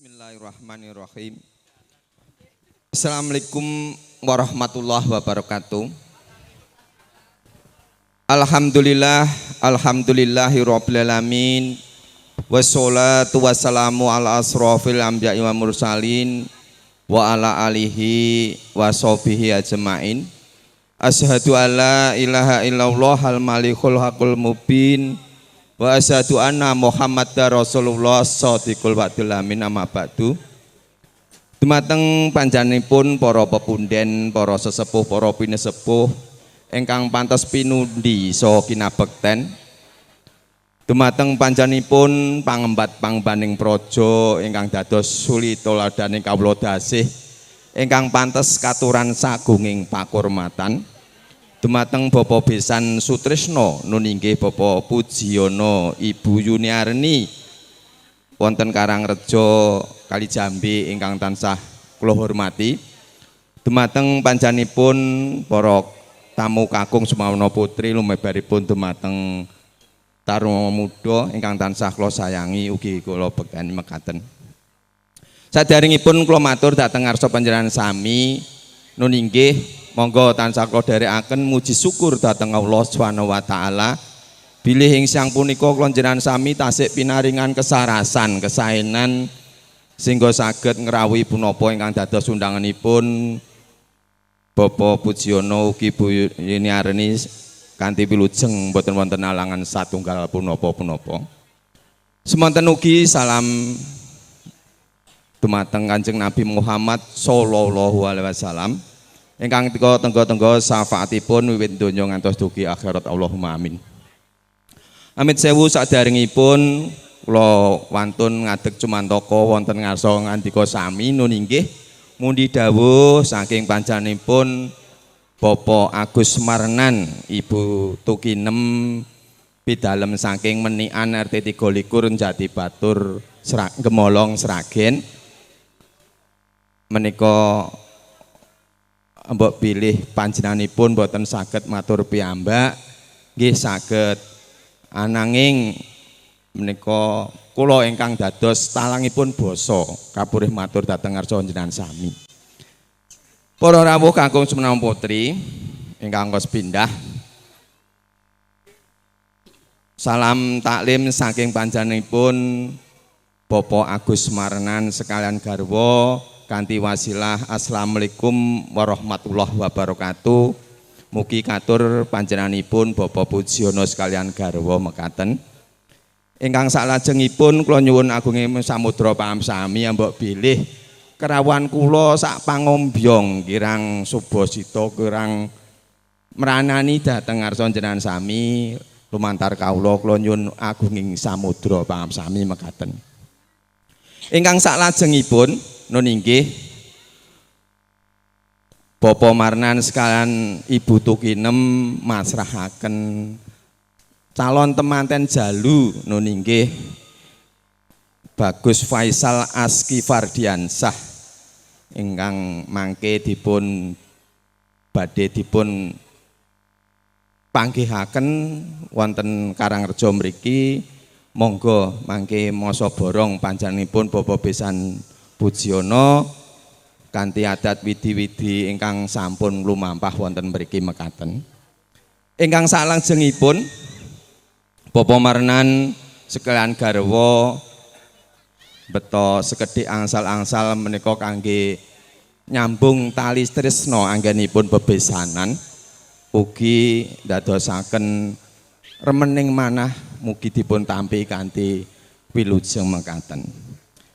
Bismillahirrahmanirrahim. Assalamualaikum warahmatullahi wabarakatuh. Alhamdulillah, alhamdulillahi rabbil alamin. Wassalatu wassalamu ala asrofil anbiya'i wa mursalin wa ala alihi wa sahbihi ajmain. Asyhadu alla ilaha illallah al malikul hakul mubin wa asyhadu anna Muhammadar Rasulullah shadiqul wa'dil amin, amma ba'du. Dumateng panjenenganipun para pepunden, para sesepuh, para pinesepuh ingkang pantes pinundi saha kinabekten. Dumateng panjenenganipun pangembat pangbaning praja ingkang dados suli tuladhaning kawula dasih ingkang pantes katuran sagunging pakurmatan. Dumateng Bapak Besan Sutrisno nun inggih Bapak Pujiono, Ibu Yuniarni wonten Karangrejo Kalijambe ingkang tansah kula hormati. Dumateng panjenenganipun para tamu kakung sumawana putri, lumebaripun dumateng taruna muda ingkang tansah kula sayangi ugi kula bekteni mekaten. Sadaringipun kula matur dhateng ngarsa panjenengan sami nun inggih monggo tansah kula dherekaken muji syukur dhateng Allah Subhanahu wa taala bilih ing siang punika kula jenengan sami tasik pinaringan kesarasan, kesaenan sehingga saged ngrawuhi punapa ingkang dados undanganipun Bapak Pujiono ugi Bu Yuniarni kanthi wilujeng, boten wonten alangan satunggal punapa-punapa. Semonten ugi salam dumateng Kanjeng Nabi Muhammad sallallahu alaihi wasallam ingkang tika tengga-tengga syafaatipun wiwit donya ngantos dugi akhirat, Allahumma amin. Amit sewu, sadaringipun kula wantun ngadeg cumantaka wonten ngarsa ngandika sami nun inggih mundi dawuh saking panjenenganipun Bapak Agus Marnan, Ibu Tukinem, pidalem saking Menikan RT 23 Jati Batur, Gemolong, Sragen. Menika mbok bilih panjenenganipun boten saged matur piyambak, nggih saged, ananging menika kula ingkang dados talangipun basa kapurih matur dhateng ngarsa panjenengan sami. Para rawuh kakung sumenawan putri ingkang kos pindah, salam taklim saking panjenenganipun Bapak Agus Marnan sekalian garwa kanthi wasilah assalamualaikum warahmatullahi wabarakatuh. Mugi katur panjenenganipun Bapak Pujiono sekalian garwa mekaten. Ingkang saklajengipun kula nyuwun agunge samudra pamsami, mbok bilih kerawuhan kula sak pangombyong kirang subasita, kirang mranani dhateng ngarsa jenengan sami lumantar kawula, kula nyuwun agunging samudra pamsami mekaten. Ingkang saklajengipun nun inggih Bapak Marnan sekalian Ibu Tukinem masrahaken calon temanten jalu nun inggih Bagus Faisal Aski Fardiansah ingkang mangke dipun badhe dipun panggihaken wonten Karangrejo mriki. Monggo mangke masa borong panjenenganipun Bapak Besan Pujiono kanthi adat widi-widi ingkang sampun lumampah wonten mriki mekaten. Ingkang salajengipun Bapak Marnan sekalian garwa beto sekedhik angsal-angsal menika kangge nyambung tali tresna anggenipun bebesanan, ugi ndadosaken remening manah, mugi dipun tampi kanthi wilujeng mekaten.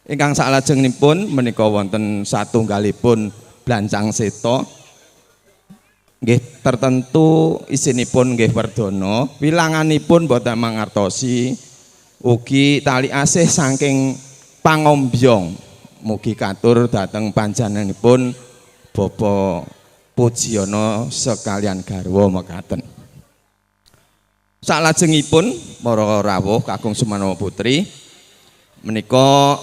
Ingkang salajengipun menika wonten satunggalipun blancang seta, nggih tertentu isinipun nggih werdana, wilanganipun boten mangertosi, ugi tali asih saking pangombyong, mugi katur dhateng panjenenganipun Bapak Pujiono sekalian garwa mekaten. Salajengipun para rawuh kakung sumanawa putri, menika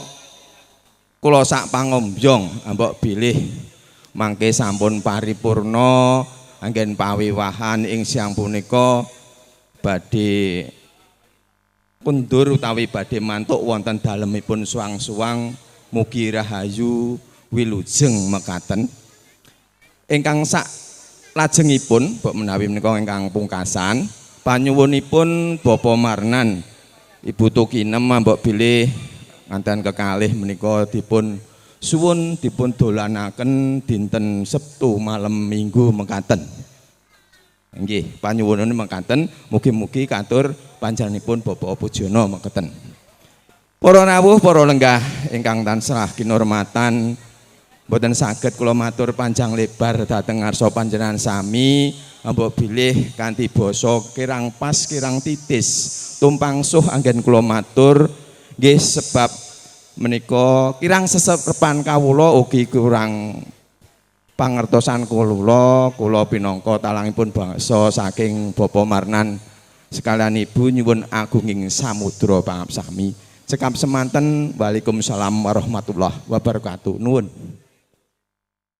kula sak pangombyong mbok bilih mangke sampun paripurna anggen pawiwahan ing siang punika badhe kundur utawi badhe mantuk wonten dalemipun suwang-suwang. Mugi rahayu wilujeng mekaten. Ingkang sak lajengipun, mbok menawi menika ingkang pungkasan, panyuwunipun Bapak Marnan, Ibu Tukinem, mbok bilih nganten kekalih menika dipun suwun dipun dolanaken dinten Sabtu malam Minggu mekaten. Nggih, panyuwunane mekaten, mugi-mugi katur panjenenganipun Bapak Pujono mekaten. Para rawuh, para lenggah ingkang tansah kinurmatan, mboten saged kula matur panjang lebar dhateng ngarsa panjenengan sami, mbok bilih kanthi basa kirang pas kirang titis tumpang suh anggen kula matur nggih, sebab menika kirang seserepan kawula ugi kurang pangertosan kula. Kula pinangka talangipun bangsa saking Bapak Marnan sekalian Ibu nyuwun agunging samudra pangapsami. Cekap semanten, waalaikumsalam warahmatullahi wabarakatuh. Nuwun.